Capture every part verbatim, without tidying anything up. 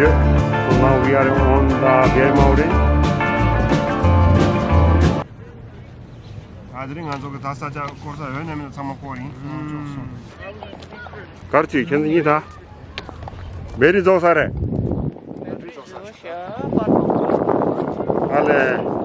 ཡོད། So now we are on the Bhei Mauri. ཨ་དེ་རིང་ང་ཚོ་གི་ད་ས་ཆ་སྐོར་ས་ཡོད་ནས་མིན་ཚང་མ་སྐོར་ཡིན། གར་ཅིག་ཁྱེད་ཚོ་གཉིས་ད། བེ་རི་རྫོགས་ས་རེད། ཨ་ལས།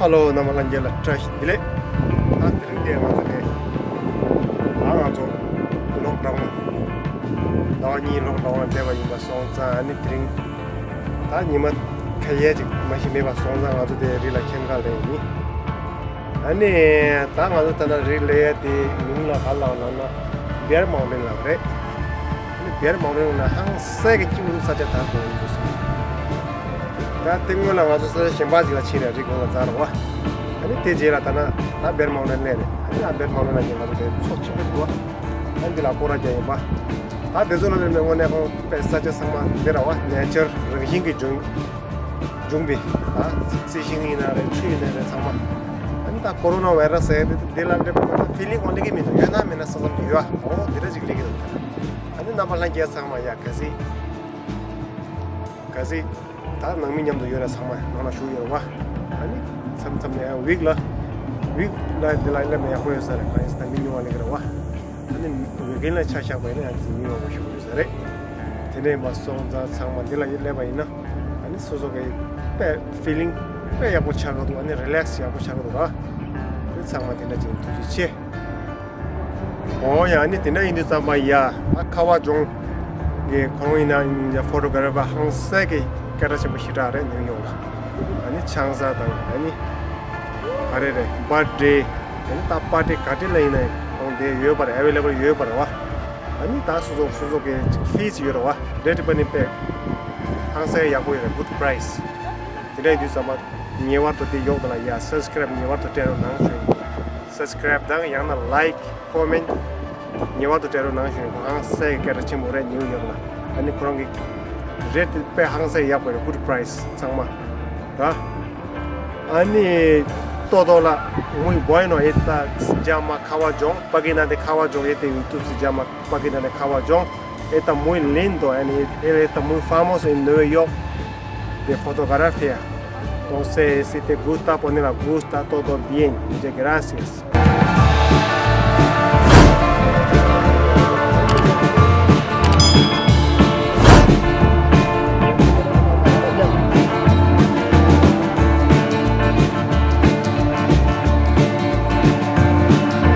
ཧ་ལོ། རྣམ་པ་ལྷན་རྒྱས་ལ་བཀྲ་ཤིས་བདེ་ལེགས། ད་དེ་རིང་དེ་ང་ཚོ་དེ། ད་ང་ཚོ་ལོག་ཌའུན། ཟླ་བ་གཉིས་ལོག་ཌའུན་ལ་བསྡད་པ་ཡིན་པ་སོང་ཙང་། ཨ་ནི་དེ་རིང་ད་ཉི་མ་ཁ་ཡས་ཅིག་མ་ཞིག་མེད་པ་སོང་ཙང་། ང་ཚོ་དེ་རི་ལ་ཁེམ་ག་ལ་ཡིན། ཨ་ནི་ད་ང་ཚོ་ད་ན་རི་ལ་ཡ་དེ་ཉུང་ལ་ག་ལ་ལ་ན་བེར་མའུན་ཊེན་ལ་རེད། ཨ་ནི་བེར་མའུན་ཊེན་ལ་ཧང་སེ་གི་སྐྱིད་པོ་ས་ཆ་ད་གོ་ཡིན་འདུག་ད་དེ་སྔོན་ལ་ང་ཚོ་ས་ཆ་གཞན་པ་ཅིག་ལ་ཕྱིན་ནས་རི་སྒང་ལ་འཛེགས་རོགས། ཨ་ནི་དེ་རྗེས་ལ་ད་ན་ད་བེར་མའུན་ཊེན་སླེབས་རེད། ཨ་ནི་ཨ་བེར་མའུན་ཊེན་ལ་ཉེ་ང་ཚོ་དེ་ཚོགས་ཆེན་པོ་འདུག་ཨ་ནི་འདི་ལ་སྐོར་ར་རྒྱག་ཡིན་པ། ད་དེ་ཚོ་ལ་དེ་ནས་དངོས་གནས་ཁོང་པའི་ས་ཆ་ཚང་མ་འདི་ར་བ་ནེ་ཅར་རང་བཞིན་གྱི་འབྱུང་འབྱུང་བའི་ད་རྩི་ཤིང་ཡིན་ན་རེད། ཆུ་ཡིན་ན་རེད། ཚང་མ། ཨ་ནི་ད་ཀོ་རོ་ན་བྷའི་ར་སི་ཟེར་དེ་འདི་ལ་འདྲེ་པ་ད་ཕི་ལིང་འོ་འདི་གི་མི་འདུག་ཡོད་ན་མེད་ན་ས་མཚམས་ཡོད་ཨ། འོ་འདི་འདྲ་ཅིག་སླེབས་ཀྱི་འདུག་ཨ་ནི་རྣམ་པ་ལྷན་རྒྱས་ཚང་མ་ཡ་ག་ཟིག་ག་ཟིག་ད་ནང་མི་མཉམ་དུ་ཡོད་ར་ཚང་མ་ནང་ལ་བཞུགས་ཡོད་ར་བ། ཨ་ནི་མཚམས་མཚམས་ནས་ཡང་ཝིག་ལ་ཝིག་ལ་འདི་ལ་སླེབས་ན་ཡག་པོ་ཡོད་ས་རེད། གང་ཡིན་ཟེར་ན་མི་ཉུང་བ་སླེབས་ཀྱི་ར་བ། ཨ་ནི་ཝིག་ཨེན་ལ་ཆ་བཞག་པ་ཡིན་ན་ཡང་ཅིག་མི་མང་པོ་ཞིག་ཡོད་ས་རེད། དེ་ནས་མ་སོང་ཙང་ཚང་མ་འདི་ལ་སླེབས་པ་ཡིན་ན། ཨ་ནི་སོ་སོ་གི་དཔེ་ཕི་ལིང་དཔེ་ཡག་པོ་ཆགས་ཀྱི་འདུག་ཨ་ནི་རི་ལེག་སི་ཡག་པོ་ཆགས་ཀྱི་འདུག་ར། ཨ་ནི་ཚང་མ་དེ་འདྲ་ཅིག་ཐུགས་རྗེ་ཆེ། འོ་ཡ། ཨ་ནི་དེ་འདྲ་ཡིན་དུས་ཙམ་པ་ཡ། ཨ་ཁ་བ་ལྗོངས་ཀྱི་ཁོང་ཡིན་ན་ཡིན་ཡ་ཕོ་ཊོ་གྷ་ར་ཕར་ཧང་སེ་གི་སྐད་གྲགས་ཆེན་པོ་ཞེ་དྲག་རེད་ནིའུ་ཡོག་ལ། ཨ་ནི་ཆང་ས་དང་ཨ་ནི་ག་རེ་རེད། བར་ཐ་ཌེ། ཨ་ནི་ད་པར་ཊི་ག་ཏི་ལ་ཡིན་ན་ཁོང་དེ་ཡོད་པ་རེད། ཨེ་ཝེ་ལེ་བལ་ཡོད་པ་རེད་བ། ཨ་ནི་ད་སོ་སོ་སོ་སོ་གི་ཕི་སི་ཡོད་རེད་བ། རེད་པ་ནི་དཔེ་ཧང་སེ་ཡག་པོ་ཡོད་རེད། གུཌ་པ་རའི་སི། དེ་འདྲ་ཡིན་དུས་ཙམ་པ་ངེས་པར་དུ་དེ་ཡོག་དེ་ལ་ཡ་སབ་སི་ཀ་རའིབ་ངེས་པར་དུ་སྤྲད་རོགས་གནང་ཞུ་ཡིན། སབ་སི་ཀ་རའིབ་དང་ཡང་ན་ལའིཀ་ཀོ་མེན་ཊི་ངེས་པར་དུ་སྤྲད་རོགས་གནང་ཞུ་ཡིན། ཧང་སེ་གི་སྐད་གྲགས་ཆེན་པོ་རེད་ནིའུ་ཡོག་ལ། ཨ་ནི་ཁོ་རང་གི་རེད་དེ་དཔེ་ཧང་སེ་ཡག་པོ་རེད། གུཌ་པ་རའི་སི་ཚང་མ་ར། ཨ་ནི་ཏོ་ཏོ་ལ་muy bueno, esta se llama Kawajong, página de Kawajong, este YouTube se llama página de Kawajong. Está muy lindo, and él está muy famoso en Nueva York de fotografía. Entonces, si te gusta, ponle me gusta, todo bien. Muchas gracias.